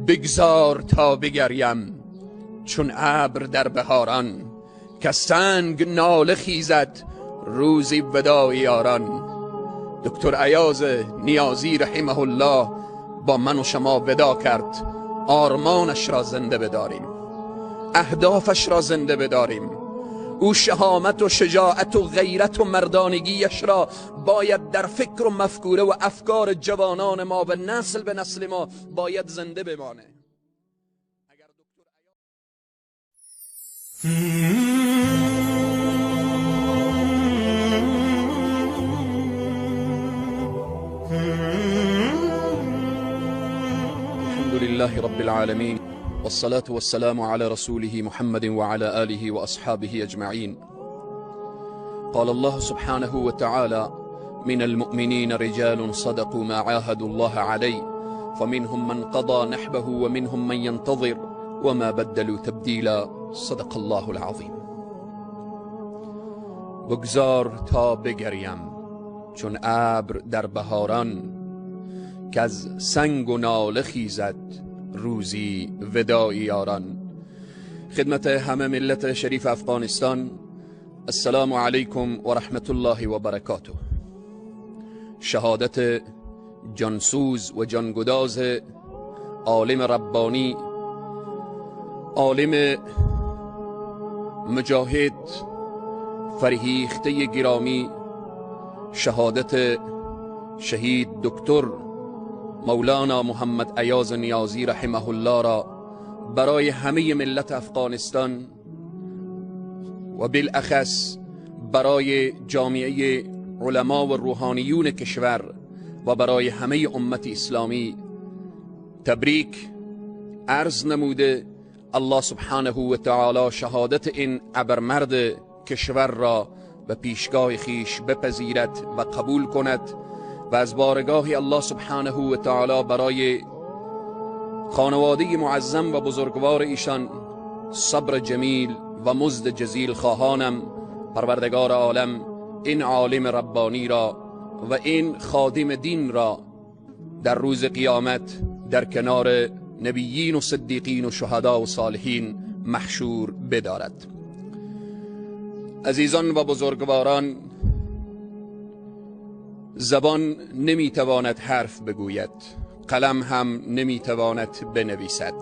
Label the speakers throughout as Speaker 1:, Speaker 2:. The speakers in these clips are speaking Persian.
Speaker 1: بگذار تا بگریم چون ابر در بهاران، که سنگ ناله خیزد روزی وداع یاران. دکتر ایاز نیازی رحمه الله با من و شما ودا کرد. آرمانش را زنده بداریم، اهدافش را زنده بداریم. او شهامت و شجاعت و غیرت و مردانگیش را باید در فکر و مفکوره و افکار جوانان ما و نسل به نسل ما باید زنده بمانه. الحمد لله رب العالمين، والصلاة والسلام على رسوله محمد وعلى آله وأصحابه أجمعين. قال الله سبحانه وتعالى: من المؤمنين رجال صدقوا ما عاهدوا الله عليه فمنهم من قضى نحبه ومنهم من ينتظر وما بدلوا تبديلا. صدق الله العظیم. بگذار تا بگریم چون ابر در بهاران، که از سنگ و ناله خیزد روزی وداع یاران. خدمت همه ملت شریف افغانستان، السلام علیکم و رحمت الله و برکاته. شهادت جانسوز و جانگداز عالم ربانی، عالم مجاهد، فرهیخته گرامی، شهادت شهید دکتر مولانا محمد ایاز نیازی رحمه الله را برای همه ملت افغانستان و بالاخص برای جامعه علما و روحانیون کشور و برای همه امت اسلامی تبریک عرض نموده، الله سبحانه و تعالی شهادت این ابرمرد کشور را به پیشگاه خیش بپذیرد و قبول کند و از بارگاه الله سبحانه و تعالی برای خانواده معظم و بزرگوار ایشان صبر جمیل و مزد جزیل خواهانم. پروردگار عالم این عالم ربانی را و این خادم دین را در روز قیامت در کنار نبیین و صدیقین و شهدا و صالحین محشور بدارد. عزیزان و بزرگواران، زبان نمیتواند حرف بگوید، قلم هم نمیتواند بنویسد.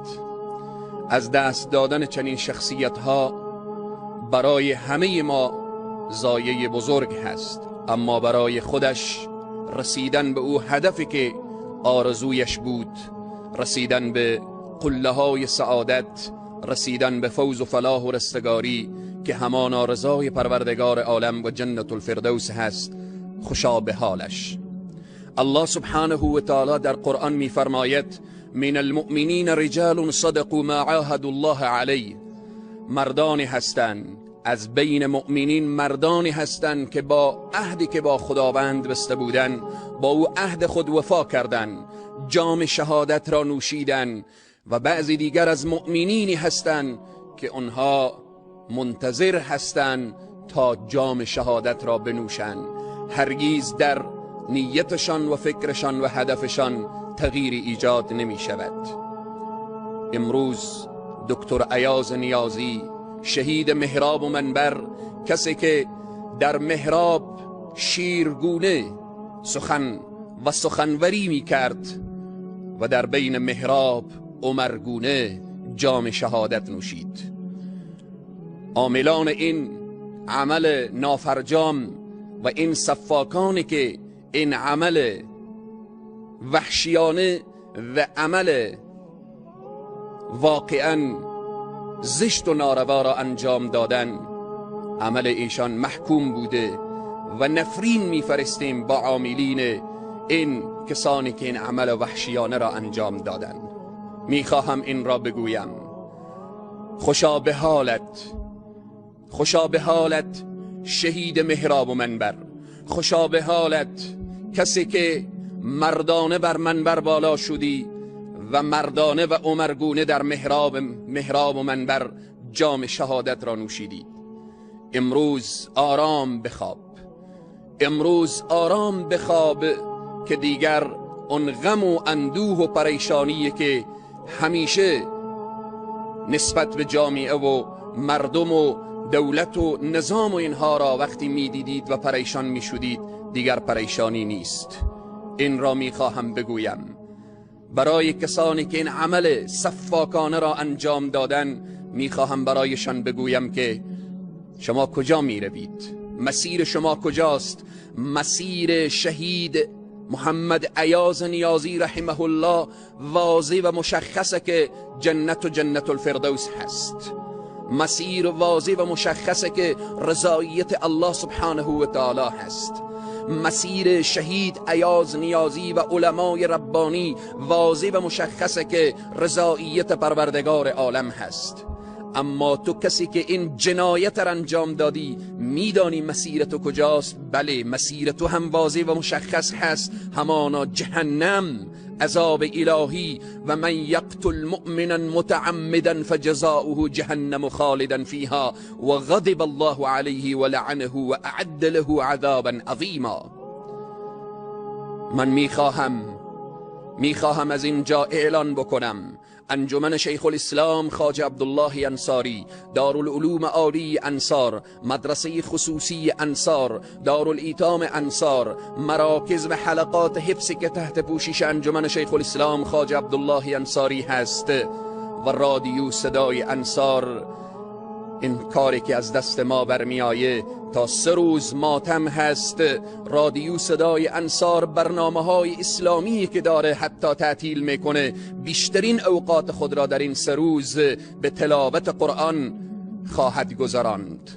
Speaker 1: از دست دادن چنین شخصیت ها برای همه ما ضایعه بزرگ هست، اما برای خودش رسیدن به او هدفی که آرزویش بود، رسیدن به قله های سعادت، رسیدن به فوز و فلاح و رستگاری که همانا رضای پروردگار عالم و جنت الفردوس هست، خوشا به حالش. الله سبحانه و تعالی در قرآن می فرماید: من المؤمنین رجال صدقوا ما عاهدوا الله علیه. مردانی هستند از بین مؤمنین، مردانی هستند که با عهدی که با خداوند بسته بودند، با او عهد خود وفا کردند، جام شهادت را نوشیدند. و بعضی دیگر از مؤمنینی هستند که آنها منتظر هستند تا جام شهادت را بنوشند. هرگیز در نیتشان و فکرشان و هدفشان تغییری ایجاد نمی شود. امروز دکتر ایاز نیازی، شهید محراب و منبر، کسی که در محراب شیرگونه سخن و سخنوری می کرد و در بین محراب عمرگونه جام شهادت نوشید. عاملان این عمل نافرجام و این صفاکانی که این عمل وحشیانه و عمل واقعا زشت و ناروا را انجام دادن، عمل ایشان محکوم بوده و نفرین میفرستیم با عاملین این کسانی که این عمل وحشیانه را انجام دادن. میخواهم این را بگویم: خوشا به حالت، خوشا به حالت شهید محراب و منبر، خوشا به حالت کسی که مردانه بر منبر بالا شدی و مردانه و عمرگونه در محراب و منبر جام شهادت را نوشیدی. امروز آرام بخواب، امروز آرام بخواب که دیگر اون غم و اندوه و پریشانی که همیشه نسبت به جامعه و مردم و دولت و نظام و اینها را وقتی میدیدید و پریشان میشدید، دیگر پریشانی نیست. این را میخواهم بگویم برای کسانی که این عمل سفاکانه را انجام دادن، میخواهم برایشان بگویم که شما کجا میروید، مسیر شما کجاست. مسیر شهید محمد ایاز نیازی رحمه الله واضح و مشخصه که جنت و جنت الفردوس هست. مسیر واضح و مشخصه که رضایت الله سبحانه و تعالی هست. مسیر شهید ایاز نیازی و علمای ربانی واضح و مشخصه که رضایت پروردگار عالم هست. اما تو کسی که این جنایت را انجام دادی، میدانی مسیر تو کجاست؟ بله، مسیر تو هم واضح و مشخص هست، همانا جهنم، عذاب الهی. و من یقتل مؤمنا متعمدا فجزاؤه جهنم خالدا فیها و غضب الله علیه و لعنه و اعد له عذابا عظیما. من میخواهم از اینجا اعلان بکنم، انجمن شیخ الاسلام خواجه عبدالله انصاری، دارالعلوم عالی انصار، مدرسه خصوصی انصار، دارالایتام انصار، مراکز و حلقات حفظ که تحت پوشش انجمن شیخ الاسلام خواجه عبدالله انصاری هست و رادیو صدای انصار، این کاری که از دست ما برمیآیه تا 3 روز ماتم هست. رادیو صدای انصار برنامه های اسلامی که داره حتی تعطیل میکنه، بیشترین اوقات خود را در این 3 روز به تلاوت قرآن خواهد گذراند.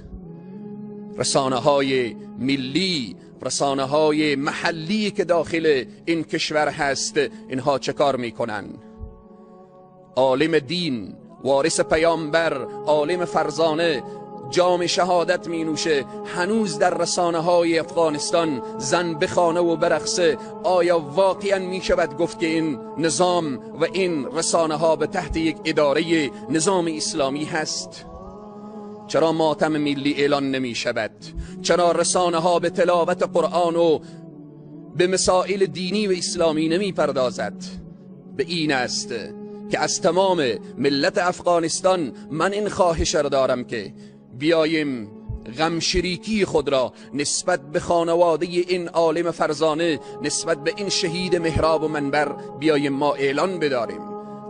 Speaker 1: رسانه های ملی، رسانه های محلی که داخل این کشور هست، اینها چه کار میکنن؟ عالم دین، وارث پیامبر، عالم فرزانه، جام شهادت می نوشه، هنوز در رسانه های افغانستان زن بخانه و برقصه. آیا واقعا می شود گفت که این نظام و این رسانه ها به تحت یک اداره نظام اسلامی هست؟ چرا ماتم ملی اعلان نمی شود؟ چرا رسانه ها به تلاوت قرآن و به مسائل دینی و اسلامی نمی پردازد؟ به این است که از تمام ملت افغانستان من این خواهش را دارم که بیایم غم شریکی خود را نسبت به خانواده این عالم فرزانه، نسبت به این شهید محراب و منبر بیایم ما اعلان بداریم.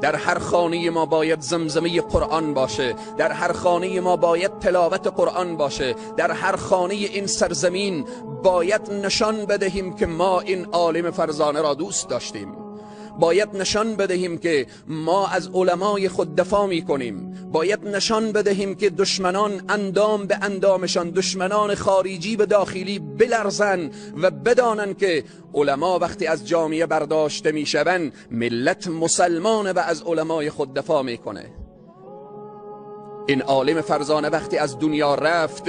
Speaker 1: در هر خانه ما باید زمزمه قرآن باشه، در هر خانه ما باید تلاوت قرآن باشه، در هر خانه این سرزمین باید نشان بدهیم که ما این عالم فرزانه را دوست داشتیم. باید نشان بدهیم که ما از علمای خود دفاع می کنیم. باید نشان بدهیم که دشمنان اندام به اندامشان، دشمنان خارجی به داخلی بلرزن و بدانن که علما وقتی از جامعه برداشته می شوند، ملت مسلمانه و از علمای خود دفاع می کنه. این عالم فرزانه وقتی از دنیا رفت،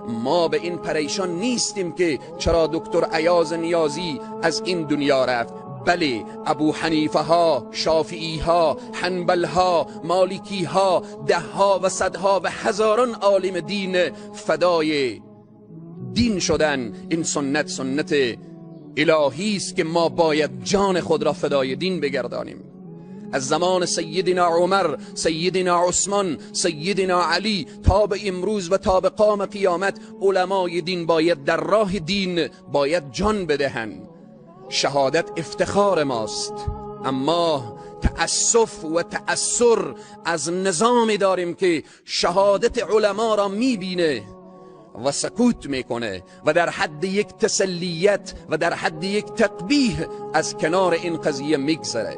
Speaker 1: ما به این پریشان نیستیم که چرا دکتر ایاز نیازی از این دنیا رفت. بله، ابو حنیفه ها، شافعی ها، حنبل ها، مالکی ها، ده ها و صدها و هزاران عالم دین فدای دین شدن. این سنت، سنت الهی است که ما باید جان خود را فدای دین بگردانیم. از زمان سیدنا عمر، سیدنا عثمان، سیدنا علی تا به امروز و تا به قام قیامت، علمای دین باید در راه دین باید جان بدهند. شهادت افتخار ماست، اما تأسف و تأثر از نظامی داریم که شهادت علما را میبینه و سکوت میکنه و در حد یک تسلیت و در حد یک تقبیح از کنار این قضیه میگذره.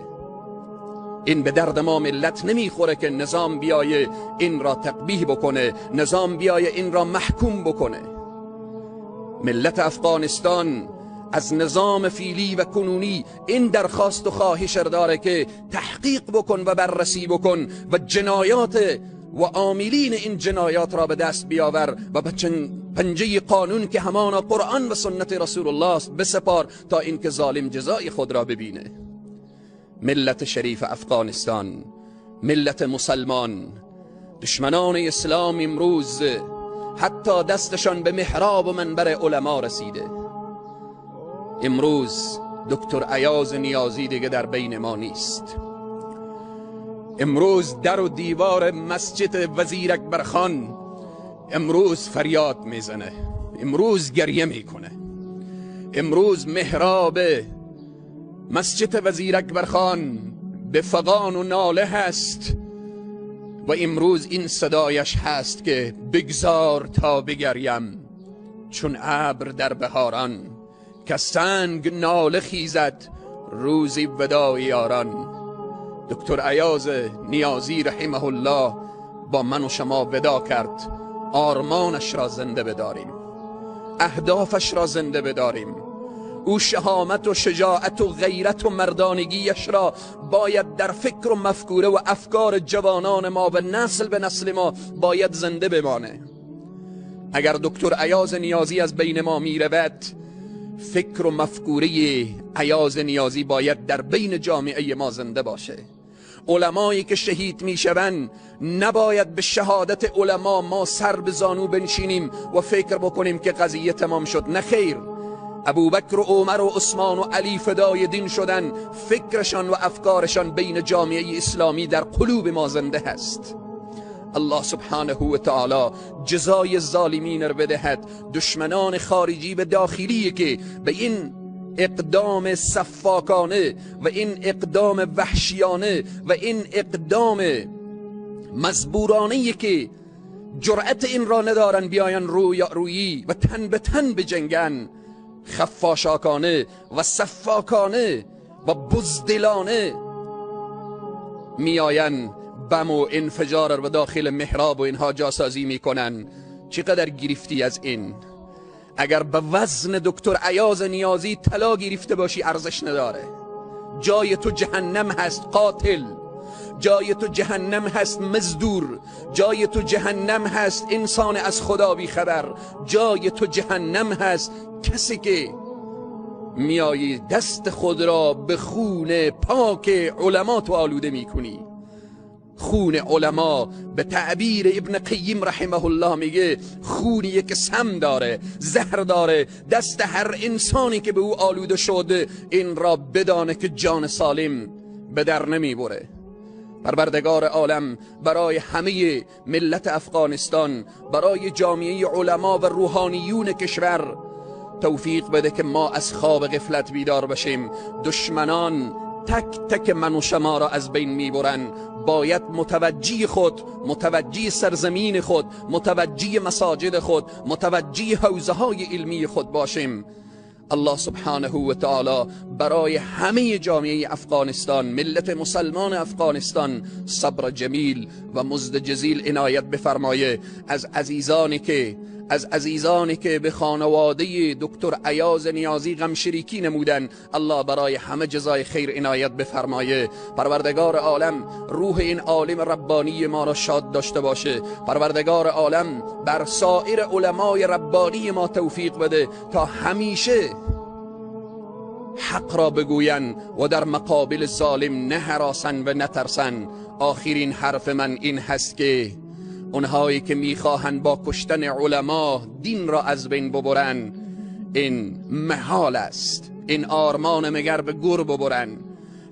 Speaker 1: این به درد ما ملت نمیخوره که نظام بیایه این را تقبیح بکنه، نظام بیایه این را محکوم بکنه. ملت افغانستان از نظام فیلی و کنونی این درخواست و خواهش داره که تحقیق بکن و بررسی بکن و جنایات و عاملین این جنایات را به دست بیاور و به پنجه قانون که همانا قرآن و سنت رسول الله است بسپار تا اینکه ظالم جزای خود را ببینه. ملت شریف افغانستان، ملت مسلمان، دشمنان اسلام امروز حتی دستشان به محراب و منبر علما رسیده. امروز دکتر ایاز نیازی دیگه در بین ما نیست. امروز در و دیوار مسجد وزیر اکبرخان امروز فریاد میزنه، امروز گریه میکنه. امروز محراب مسجد وزیر اکبرخان به فغان و ناله هست و امروز این صدایش هست که بگذار تا بگریم چون ابر در بهاران، که سنگ ناله خیزد روزی وداع یاران. دکتر ایاز نیازی رحمه الله با من و شما ودا کرد. آرمانش را زنده بداریم، اهدافش را زنده بداریم. او شهامت و شجاعت و غیرت و مردانگیش را باید در فکر و مفکوره و افکار جوانان ما و نسل به نسل ما باید زنده بمانه. اگر دکتر ایاز نیازی از بین ما می رود، فکر و مفکوره ایاز نیازی باید در بین جامعه ما زنده باشه. علمایی که شهید میشوند نباید به شهادت علما ما سر به زانو بنشینیم و فکر بکنیم که قضیه تمام شد. نه خیر، ابوبکر و عمر و عثمان و علی فدای دین شدن، فکرشان و افکارشان بین جامعه اسلامی در قلوب ما زنده هست. الله سبحانه و تعالی جزای ظالمین را بدهد، دشمنان خارجی و داخلی که به این اقدام سفاکانه و این اقدام وحشیانه و این اقدام مزبورانه که جرأت این را ندارن بیاین روی و تن به تن بجنگن، خفاشاکانه و سفاکانه و بزدلانه میآین بم و انفجار رو داخل محراب و اینها جاسازی میکنن. چقدر گرفتی از این؟ اگر به وزن دکتر ایاز نیازی طلا گرفته باشی ارزش نداره. جای تو جهنم هست قاتل، جای تو جهنم هست مزدور، جای تو جهنم هست انسان از خدا بی خبر، جای تو جهنم هست کسی که میایی دست خود را به خون پاک علما تو آلوده میکنی. خون علما به تعبیر ابن قیم رحمه الله میگه خونیه که سم داره، زهر داره. دست هر انسانی که به او آلوده شد این را بدانه که جان سالم به در نمیبره. پروردگار عالم برای همه ملت افغانستان، برای جامعه علما و روحانیون کشور توفیق بده که ما از خواب غفلت بیدار بشیم. دشمنان تک تک من و شما را از بین میبرن. باید متوجه خود، متوجه سرزمین خود، متوجه مساجد خود، متوجه حوزه های علمی خود باشیم. الله سبحانه و تعالی برای همه جامعه افغانستان، ملت مسلمان افغانستان صبر جمیل و مزد جزیل عنایت بفرمایه. از عزیزانی که به خانواده دکتر ایاز نیازی غم شریکی نمودن، الله برای همه جزای خیر عنایت بفرمایه. پروردگار عالم روح این عالم ربانی ما را شاد داشته باشه. پروردگار عالم بر سایر علمای ربانی ما توفیق بده تا همیشه حق را بگوین و در مقابل ظالم نه هراسن و نترسن. آخرین حرف من این هست که اونهایی که میخواهند با کشتن علما دین را از بین ببرن، این محال است. این آرمان مگر به گور ببرن.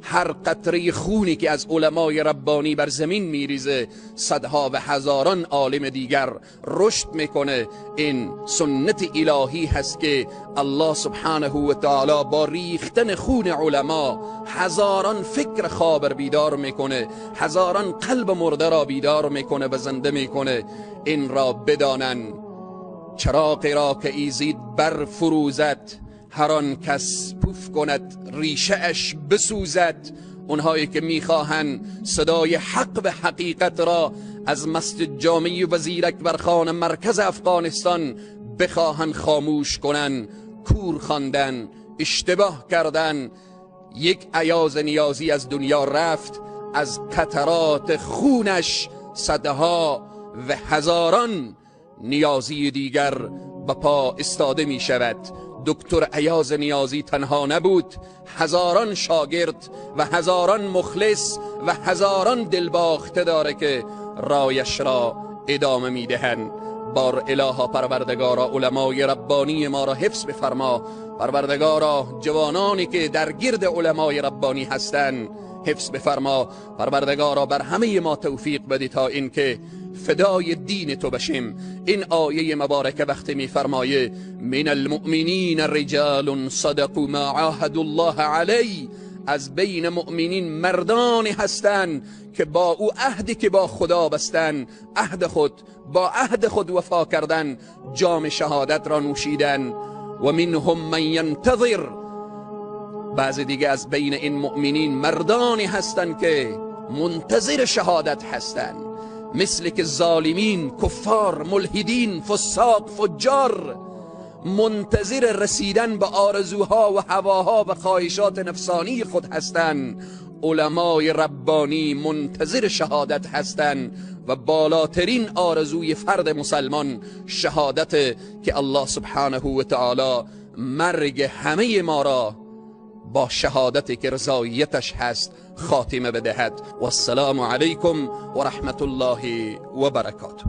Speaker 1: هر قطره خونی که از علمای ربانی بر زمین میریزه، صدها و هزاران عالم دیگر رشد میکنه. این سنت الهی هست که الله سبحانه و تعالی با ریختن خون علما هزاران فکر خواب بیدار میکنه، هزاران قلب مرده را بیدار میکنه و زنده میکنه. این را بدانن چراغ را که ایزید بر فروزد، هر آن کس پوف کند ریشه اش بسوزد. اونهایی که میخواهند صدای حق و حقیقت را از مسجد جامع وزیر اکبرخان مرکز افغانستان بخواهند خاموش کنن، کور خواندن، اشتباه کردن. یک ایاز نیازی از دنیا رفت، از قطرات خونش صدها و هزاران نیازی دیگر به پا استاده می شود. دکتر ایاز نیازی تنها نبود، هزاران شاگرد و هزاران مخلص و هزاران دلباخته داره که رایش را ادامه میدهند. بار الها پروردگارا علمای ربانی ما را حفظ بفرما. پروردگارا جوانانی که در گرد علمای ربانی هستند حفظ بفرما. پروردگارا بر همه ما توفیق بدی تا اینکه فدای دین تو بشیم. این آیه مبارکه وقتی میفرمایه من المؤمنین رجال صدقوا ما عاهدوا الله علیه، از بین مؤمنین مردانی هستند که با او عهدی که با خدا بستن، عهد خود با عهد خود وفا کردن، جام شهادت را نوشیدن. و منهم من ینتظر، بعض دیگه از بین این مؤمنین مردانی هستند که منتظر شهادت هستند، مثل که ظالمین، کفار، ملحدین، فساق، فجار منتظر رسیدن به آرزوها و هواها و خواهشات نفسانی خود هستند. علمای ربانی منتظر شهادت هستند و بالاترین آرزوی فرد مسلمان شهادت، که الله سبحانه و تعالی مرگ همه ما را با شهادت که رضایتش هست خاتمه بدهد. و السلام علیکم و رحمت الله و برکاته.